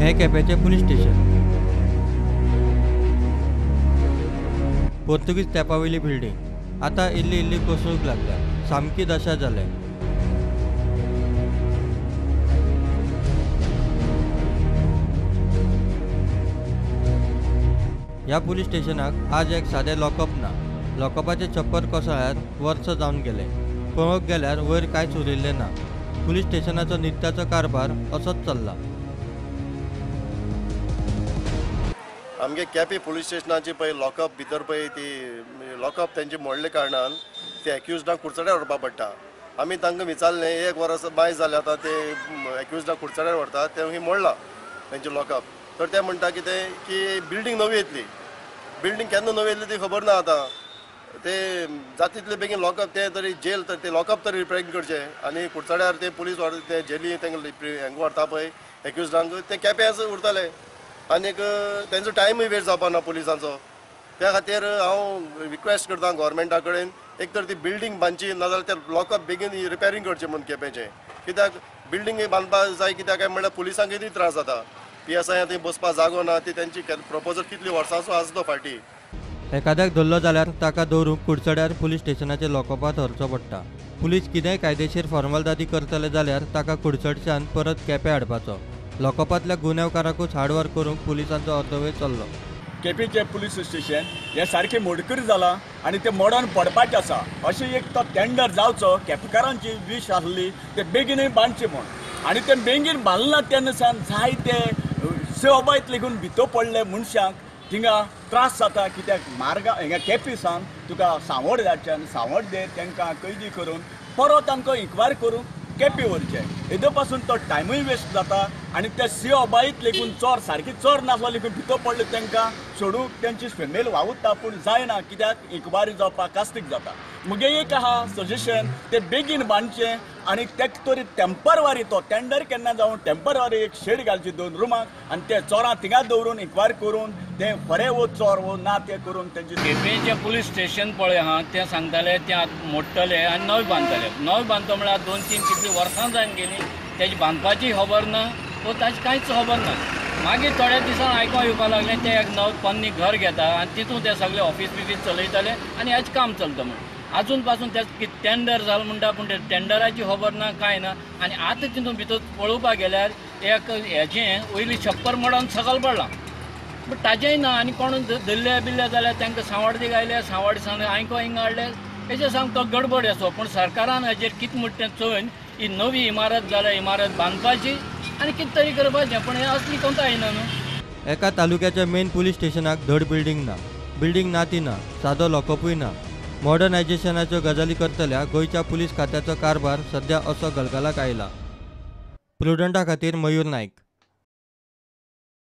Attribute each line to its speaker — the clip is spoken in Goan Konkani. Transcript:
Speaker 1: हें केपेंचें पुलीस स्टेशन. पोर्तुगीज तेंपावयली बिल्डींग आतां इल्ली इल्ली कोसळूंक लागल्या, सामकी दशा जाल्या. ह्या पुलीस स्टेशनाक आज एक सादें लॉकअप ना. लॉकअपाचें छप्पर कोसळ्यार वर्स जावन गेलें. पळोवंक गेल्यार वयर कांयच उरिल्लें ना. पुलीस स्टेशनाचो नित्याचो कारभार असोच चल्ला.
Speaker 2: आमगे केपें पुलीस स्टेशनाची पळय लॉकअप भितर पळय ती लॉकअप तेंची मोडले कारणान ते एक्युजडाक कुडचड्यार व्हरपा पडटा. आमी तांकां विचारलें, एक वर्स बाय जालें आतां ते एक्युजडाक कुडचड्यार व्हरता, ते मोडला तेंचें लॉकअप. तर ते म्हणटा कितें की बिल्डींग नवी येतली. बिल्डींग केन्ना नवी येतली ती खबर ना. आतां ते जाता तितले बेगीन लॉकअप ते तरी जेल तर ते लॉकअप तरी रिपेरींग करचें आनी कुडचड्यार ते पुलीस ते जेली तांकां हांगा व्हरता पळय एक्युजडांक ते केप्यांच उरतले आनीक तेंचो टायमूय वेस्ट जावपा ना पुलिसांचो. त्या खातीर हांव रिक्वेस्ट करता गव्हर्मेंटा कडेन, एक तर ती बिल्डींग बांदची, नाजाल्यार ते लॉकअप बेगीन रिपेरींग करचें म्हणून केपेंचें. कित्याक बिल्डींग बांदपाक जाय, कित्याक काय म्हणल्यार पुलिसांकय ती त्रास जाता. पी एस I थंय बसपाक जागो ना. ती तेंची प्रपोजल कितली वर्सांचो आसा तो फाटीं.
Speaker 1: एखाद्याक धरलो जाल्यार ताका दवरूंक कुडचड्यार पुलीस स्टेशनाचे लॉकअपांत व्हरचो पडटा. पुलीस कितेंय कायदेशीर फॉर्मालदादी करतले जाल्यार ताका कुडचडच्यान परत केपें हाडपाचो. लॉकअपांतल्या गुन्यांवकाराकूच हाडव्हर करूंक पुलिसांचो अर्दवेळ वेळ चल्लो.
Speaker 3: केपेंचें पुलीस स्टेशन हें सारकें मोडकरी जालां आनी तें मोडोन पडपाचें आसा. अशें एक तो टेंडर जावचो, केपेकारांची वीश आसली ते बेगीनूय बांदचें म्हूण, आनी तें बेगीन बांदलां तेन्ना सावन जायते सेवाबायत लेगून भितर पडले मनशांक थिंगा त्रास जाता. कित्याक मार्गा हिंगा केपें सावन तुका सांवड धाडचें आनी सांवड्डे तांकां कैदी करून परत तांकां इन्क्वायरी करून केपें व्हरचें. हेदो पासून तो टायमूय वेस्ट जाता आनी ते सिओबायत लेगून चोर सारकी चोर नासलो लेगून भितर पडले तांकां सोडूंक तेंची फेमेल वावुरता, पूण जायना कित्याक इन्क्वायरी जावपाक कास्तीक जाता. मुगे एक आहा सजेशन, ते बेगीन बांदचें आनी तेक तरी टेम्परवारी तो टेंडर केन्ना जावन टेम्परवारी एक शेड घालची 2 रुमांक आनी ते चोरां थिंगा दवरून इन्क्वायरी करून ते खरें वो चोर वो ना ते करून तेंचे.
Speaker 4: केपेंचें पुलीस स्टेशन पळय आहा, तें सांगताले तें आतां मोडटले आनी नवें बांदतले. नवें बांदतो म्हळ्यार 2-3 कितलीं वर्सां जावन गेलीं, तेजी बांदपाची खबर ना वो ताजी कांयच खबर ना. मागीर थोड्या दिसान आयकोंक येवपाक लागलें ते एक नवें पोन्नी घर घेता आनी तितून ते सगळे ऑफिस बिफीस चलयतले आनी हेच काम चलता म्हूण. आजून पासून ते टेंडर जालें म्हणटा, पूण ते टेंडराची खबर ना कांय ना. आनी आतां तितून भितर पळोवपाक गेल्यार एक हेजें वयली छप्पर मोडोन सकयल पडलां, बट ताजेंय ना. आनी कोण धरले बिल्ले जाल्यार तांकां सांवड्डे आयले, सांवड्डे सावन आयको हिंगा हाडले, हेजे सामको गडबड आसो. पूण सरकारान हेजेर कितें म्हणटा तें चोयन ही नवी इमारत जाल्यार इमारत बांदपाची आनी कितें तरी करपाचें, पूण हें असली कोणता येना न्हू.
Speaker 1: एका तालुक्याच्या मेन पुलीस स्टेशनाक धड बिल्डींग ना, बिल्डींग ना ती ना, सादो लॉकअपूय ना. मॉडर्नायझेशनाच्यो गजाली करतल्या गोंयच्या पुलीस खात्याचो कारभार सध्या असो गलगलाक आयला. प्रुडंटा खातीर मयूर नायक.